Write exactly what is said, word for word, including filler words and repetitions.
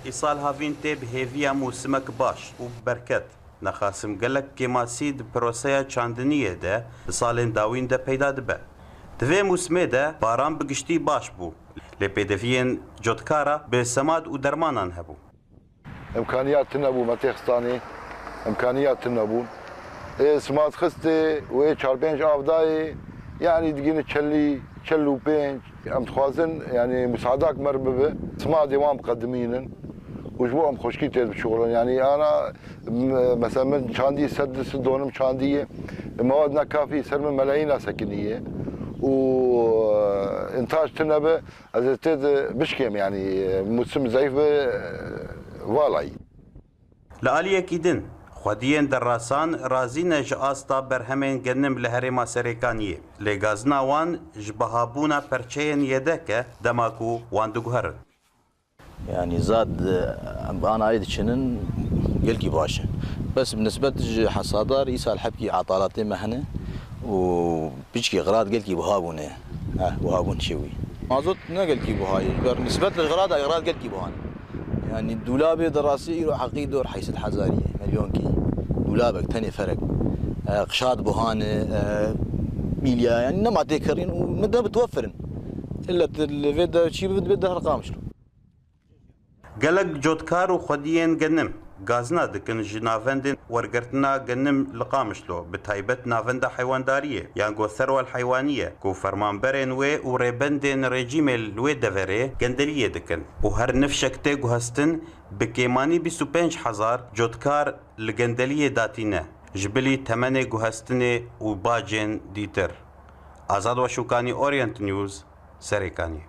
Îsal havîn tê bi hêviya mûsimek baş û bi berket. Nexasim gelek kêmasî di proseya çandiniyê de di salên dawîn de peyda dibe. Di vê mûsimê de baran bi giştî baş bû, lê pêdeviyên cotkara bi semad û dermanan hebû. Îmkaniyat tune bû, me têxistanê îmkaniyat tune bûn. Ê simat xistê û ê çar pênc av dayê, yanî digîne çelî, çel û pênc. Em dixwazin, yanî, musadak mer bibe, simadê wan biqedimînin û ji bo em xweşkî tê dibişuxulin. Yanî, ana, m-, mesela min çandî sed du sed donim çandî ye, mewad nekafî ser min melayîna sekiniye û, e, întaj tune be, ez ê tê de bişkêm, yanî, e, mûsim zeyf be, e, valayî. Li aliyekî din, xwediyên derasan razî ne ji asta berhemên genim li herêma Serêkaniyê, lê gazina wan ji bihabûna perçeyên yedek e dema ku wan diguherin. Yanî zad, e, em bi anayê diçinin gelkî baş e. Bes bi nisbet ji hesadar îsal hebkî etalatê me hene û piçkî xirad gelkî biha bûne. Eh, biha bûn çêwî. Mazot ne gelkî biha ye. Ji ber nisbet li xirada xirad gelkî biha ne. Yanî dûlabê di rastî îro heqî dor heyşt hezarî ye, milyonkî. Dûlabek tenê ferek. E, qişat biha ne, e, mîlya, yanî nema têkerîn û min de bitwefirin. Illet li vê de çî bibe, dibe deh riqam şilo. Gelek cotkar û xwediyên genim gazina dikin ji navendên wergirtina genim li Qamişlo, bi taybet navenda heywandariyê, Yango Serwel Heywanî ye, ku fermanberên wê û rêbendên rejîmê li wê deverê gendeliyê dikin û her nifşek tê guhestin, bi kêmanî bîst û pênc hezar cotkar li gendeliyê datîne, ji bilî temenê guhestinê û bacên dîtir. Azad Weşûkanî, Orient News, Serêkanî.